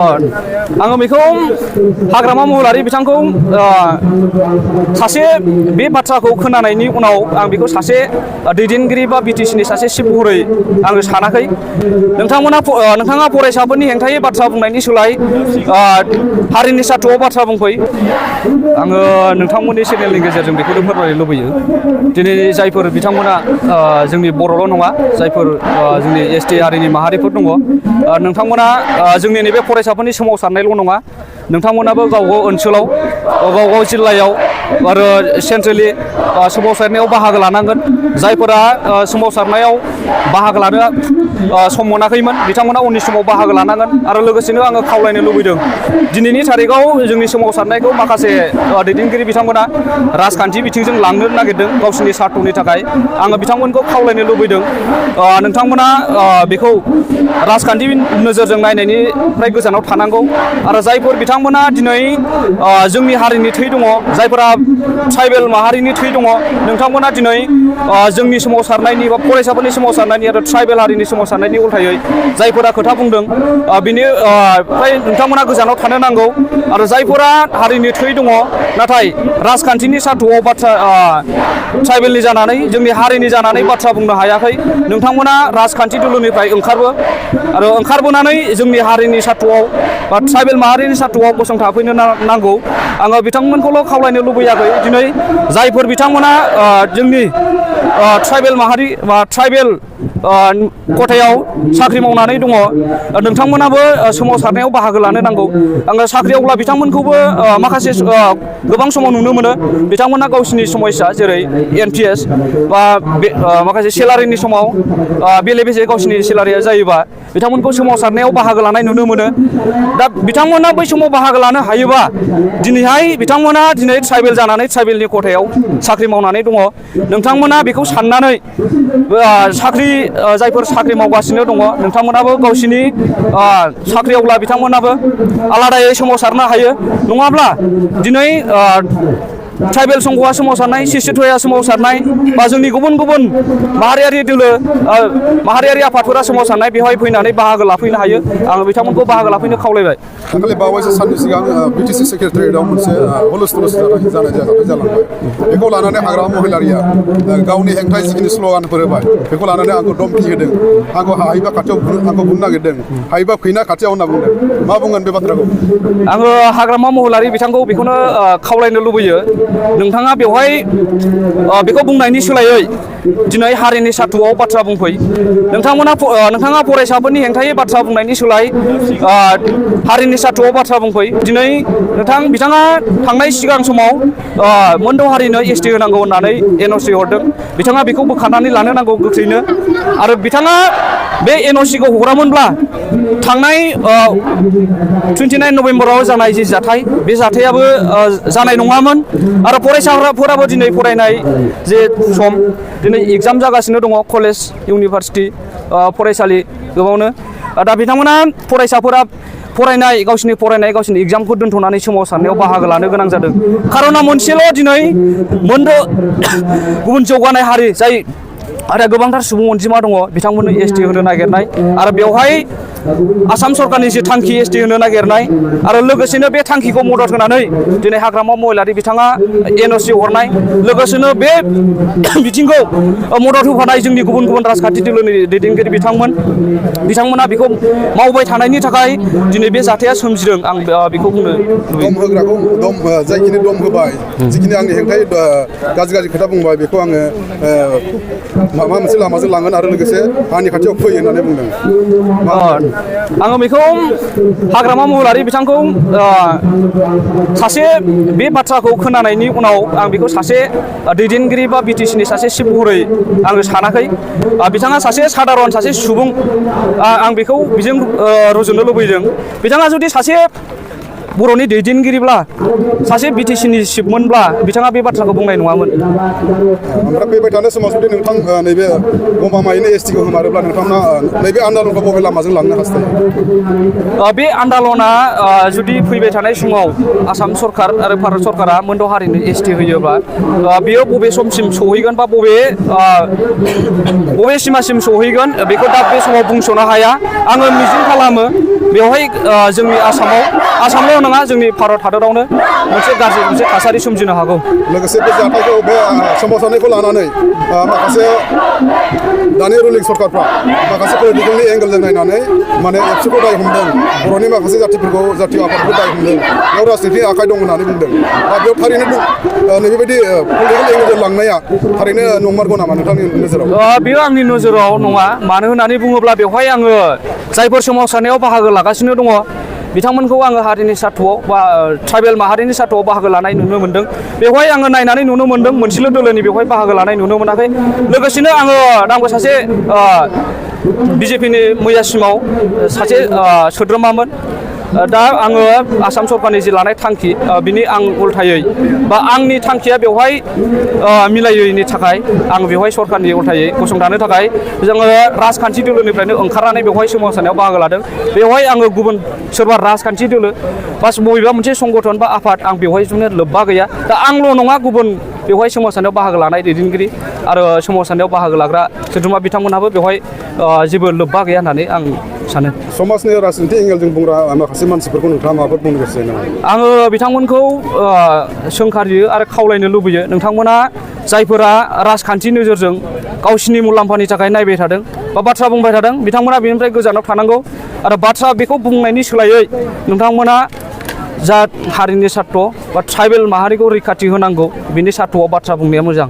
आङो बेखौ हाग्रामा महिलारि बिथांखौ सासे बे बाथ्राखौ खोनानायनि उनाव आं बेखौ सासे दैदेनगिरि बा बिटिसिनि सासे चिफ महरै आङो सानाखै। नोंथाङा फरायसाफोरनि हेंथायै बाथ्रा बुंनायनि सोलाय हारिनि सार्थ'आव बाथ्रा बुंफै। आङो नोंथांमोननि चेनेलनि गेजेरजों बेखौनो फोरमायनो लुबैयो। दिनै जायफोर बिथांमोना जोंनि बर'ल' नङा, जायफोर जोंनि एसटि हारिनि माहारिफोर दङ, नोंथांमोना जोंनि नैबे फरायसाफोरनि सोमावसारनायल' नङा, नोंथांमोनाबो गाव-गाव ओनसोलाव, गाव-गाव जिल्लायाव आरो सेन्ट्रेलि सोमावसारनायाव बाहागो लानांगोन। जायफोरा सोमावसारनायाव बाहागो लानो सम मोनाखैमोन, बिथांमोना उननि समाव बाहागो लानांगोन। आरो लोगोसेनो आङो खावलायनो लुबैदों, दिनैनि थारिखआव जोंनि सोमावसारनायखौ माखासे दैदेनगिरि बिथांमोना राजखान्थि बिथिंजों लांनो नागिरदों गावसोरनि सार्थ'नि थाखाय। आङो बिथांमोनखौ खावलायनो लुबैदों, नोंथांमोना बेखौ राजखान्थि नोजोरजों नायनायनिफ्राय गोजानाव थानांगौ। आरो जायफोर बिथांमोना दिनै जोंनि हारिनि थै दङ, जायफोरा ट्राइबेल माहारिनि थै दङ, नोंथांमोना दिनै जोंनि सोमावसारनायनि बा फरायसाफोरनि सोमावसारनायनि आरो ट्राइबेल हारिनि सोमावसारनायनि उल्थायै जायफोरा खोथा बुंदों, बेनिफ्राय नोंथांमोना गोजानाव थानो नांगौ। आरो जायफोरा हारिनि थै दङ नाथाय राजखान्थिनि सार्थ'आव ट्राइबेलनि जानानै, जोंनि हारिनि जानानै बाथ्रा बुंनो हायाखै, नोंथांमोना राजखान्थि दोलोनिफ्राय ओंखारबोनानै जोंनि हारिनि सार्थ'आव बा ट्राइबेल माहारिनि सार्थ'आव गसंथाफैनो नांगौ। आङो बिथांमोनखौल' खावलायनो लुबैयाखै, दिनै जायफोर बिथांमोना जोंनि ट्राइबेल माहारि बा ट्राइबेल खथायाव साख्रि मावनानै दङ, नोंथांमोनाबो सोमावसारनायाव बाहागो लानो नांगौ। आङो साख्रियावब्ला बिथांमोनखौबो माखासे गोबां समाव नुनो मोनो, बिथांमोना गावसिनि समस्या जेरै NPS बा माखासे सेलारिनि समाव बेले-बेजे गावसिनि सेलारिया जायोबा बिथांमोनखौ सोमावसारनायाव बाहागो लानाय नुनो मोनो। दा बिथांमोना बै समाव बाहागो लानो हायोबा दिनैहाय बिथांमोना ट्राइबेल जानानै ट्राइबेलनि खथायाव साख्रि मावनानै दङ। नोंथांमोना बेखौ साननानै जायफोर साख्रि मावगासिनो दङ, नोंथांमोनाबो गावसिनि साख्रियावब्ला बिथांमोनाबो आलादायै सोमावसारनो हायो। नङाब्ला दिनै ट्राइबेल संघआ सोमावसारनाय, CCTUआ सोमावसारनाय, बा जोंनि गुबुन गुबुन माहारियारि दोलो, माहारियारि आफादफोरा सोमावसारनाय, बेवहाय फैनानै बाहागो लाफैनो हायो। आङो बिथांमोनखौ बाहागो लाफैनो खावलायबाय। दाखालि बावैसो साननि सिगां BTC सेक्रेटारियेटआव मोनसे हुलस्थुल जानाय जाथाय जालांबाय। बेखौ लानानै हाग्रामा महिलारिया गावनि हेंथायै जिखिनि स्ल'गानफोर होबाय, बेखौ लानानै आंखौ धमखि होदों, आंखौ हायोबा खाथियाव आंखौ बुनो नागिरदों, हायोबा फैना खाथियाव होनना बुंदों। मा बुंगोन बे बाथ्राखौ? आङो हाग्रामा महिलारि बिथांखौ बेखौनो खावलायनो लुबैयो, नोंथाङा बेवहाय बेखौ बुंनायनि सोलायै दिनै हारिनि सार्थ'आव बाथ्रा बुंफै। नोंथाङा फरायसाफोरनि हेंथायै बाथ्रा बुंनायनि सोलाय हारिनि सार्थ'आव बाथ्रा बुंफै। दिनै बिथाङा थांनाय सिगां समाव मोनद' हारिनो ST होनांगौ होननानै NOC हरदों, बिथाङा बेखौ बोखारनानै लानो नांगौ गोख्रैनो। आरो बिथाङा बे NOCखौ हरामोनब्ला थांनाय 29 नभेम्बराव जानाय जि जाथाय, बे जाथायाबो जानाय नङामोन। आरो फरायसाफोराबो दिनै फरायनाय जे सम, दिनै एग्जाम जागासिनो दङ कलेज, इउनिभारसिटि, फरायसालि गोबावनो। दा बिथांमोना फरायसाफोरा गावसिनि एग्जामखौ दोनथ'नानै सोमावसारनायाव बाहागो लानो गोनां जादों। खार'ना मोनसेल', दिनै मोनद' गुबुन जौगानाय हारि जाय आरो गोबांथार सुबुं अनजिमा दङ, बिथांमोननो ST होनो नागिरनाय, आरो बेवहाय आसाम सरकारनि जि थांखि ST होनो नागिरनाय, आरो लोगोसेनो बे थांखिखौ मदद होनानै दिनै हाग्रामा महिलारि बिथाङा NOC हरनाय, लोगोसेनो बे बिथिंखौ मदद होफानाय जोंनि गुबुन गुबुन राजखान्थि दोलोनि दैदेनगिरि बिथांमोना बेखौ मावबाय थानायनि थाखाय दिनै बे जाथाया सोमजिदों। आं बेखौ बुंनो लुबैयो। जायखिनि दम होबाय, जिखिनि आंनि हेंथायै गाज्रि खोथा बुंबाय, बेखौ आङो माबा मोनसे लामाजों लांगोन आरो लोगोसे आंनि खाथियाव फै होननानै बुंदों। आङो बेखौ हाग्रामा महिलारि बिथांखौ सासे बे बाथ्राखौ खोनानायनि उनाव आं बेखौ सासे दैदेनगिरि बा BTCनि सासे चिफ महरै आङो सानाखै। बिथाङा सासे सादारन सासे सुबुं, आं बेखौ बिजों रुजुनो लुबैदों। बिथाङा जुदि सासे बर'नि दैदेनगिरिब्ला सासे बिटिसिनि चिफमोनब्ला बिथाङा बे बाथ्राखौ बुंनाय नङामोन। ओमफ्राय फैबाय थानाय समाव जुदि नोंथां नैबे गमामायैनो एसटिखौ होमारोब्ला नोंथांमोना नैबे आन्दलनखौ बबे लामाजों लांनो हास्थायो? बे आन्दलना जुदि फैबाय थानाय समाव आसाम सरकार आरो भारत सरकारा मोनद' हारिनो एसटि होयोब्ला बेयो बबे समसिम सहैगोन बा बबे सिमासिम सहैगोन बेखौ दा बे समाव बुंस'नो हाया। आङो मिजिं खालामो बेवहाय जोंनि आसामल' नङा जोंनि भारत हादरावनो मोनसे गाज्रि मोनसे थासारि सोमजिनो हागौ। लोगोसे बे जाथायखौ बे सोमावसारनायखौ लानानै माखासे दानि रुलिं सरकारफ्रा माखासे पलिटिकेलनि एंगेलजों नायनानै माने एबसुखौ दाय हमदों, बर'नि माखासे जाथिफोरखौ जाथि आफादखौ दाय हमदों, बेयाव राजनितिक आखाइ दं होननानै बुंदों। दा बेयाव थारैनो नैबेबायदि पलिटिकेल एंगेलजों लांनाया थारैनो नंमारगौ नामा नोंथांनि नोजोराव? बेयो आंनि नोजोराव नङा। मानो होननानै बुङोब्ला बेवहाय आङो जायफोर सोमावसारनायाव बाहागो लागासिनो दङ बिथांमोनखौ आङो हारिनि सार्थ'आव बा ट्राइबेल माहारिनि सार्थ'आव बाहागो लानाय नुनो मोन्दों। बेवहाय आङो नायनानै नुनो मोन्दों मोनसेल' दोलोनि बेवहाय बाहागो लानाय नुनो मोनाखै। लोगोसेनो आंबो सासे बिजेपिनि मैयासिमाव सासे सोद्रोमामोन। दा आङो आसाम सरकारनि जि लानाय थांखि बिनि आं उल्थायै बा आंनि थांखिया बेवहाय मिलायैनि थाखाय आं बेवहाय सरकारनि उल्थायै गसंथानो थाखाय जोङो राजखान्थि दोलोनिफ्रायनो ओंखारनानै बेवहाय सोमावसारनायाव बाहागो लादों। बेवहाय आङो गुबुन सोरबा राजखान्थि दोलो बा बबेबा मोनसे संगठन बा आफाद आं बेवहाय जुने लोब्बा गैया। दा आंल' नङा गुबुन बेवहाय सोमावसारनायाव बाहागो लानाय दैदेनगिरि आरो सोमावसारनायाव बाहागो लाग्रा सोद्रोमा बिथांमोनहाबो बेवहाय जेबो लोब्बा गैया होननानै आं सानो। समाजनि राजनीति एंगेलजों बुंग्रा माखासे मानसिफोरखौ नोंथाङा माबाफोर बुंनो गोसो नामा? आङो बिथांमोनखौ सोंखारियो आरो खावलायनो लुबैयो नोंथांमोना जायफोरा राजखान्थि नोजोरजों गावसिनि मुलाम्फानि थाखाय नायबाय थादों बा बाथ्रा बुंबाय थादों बिथांमोना बेनिफ्राय गोजानाव थानांगौ आरो बाथ्रा बेखौ बुंनायनि सोलायै नोंथांमोना जा हारिनि सार्थ' बा ट्राइबेल माहारिखौ रैखाथि होनांगौ बिनि सार्थ'आव बाथ्रा बुंनाया मोजां।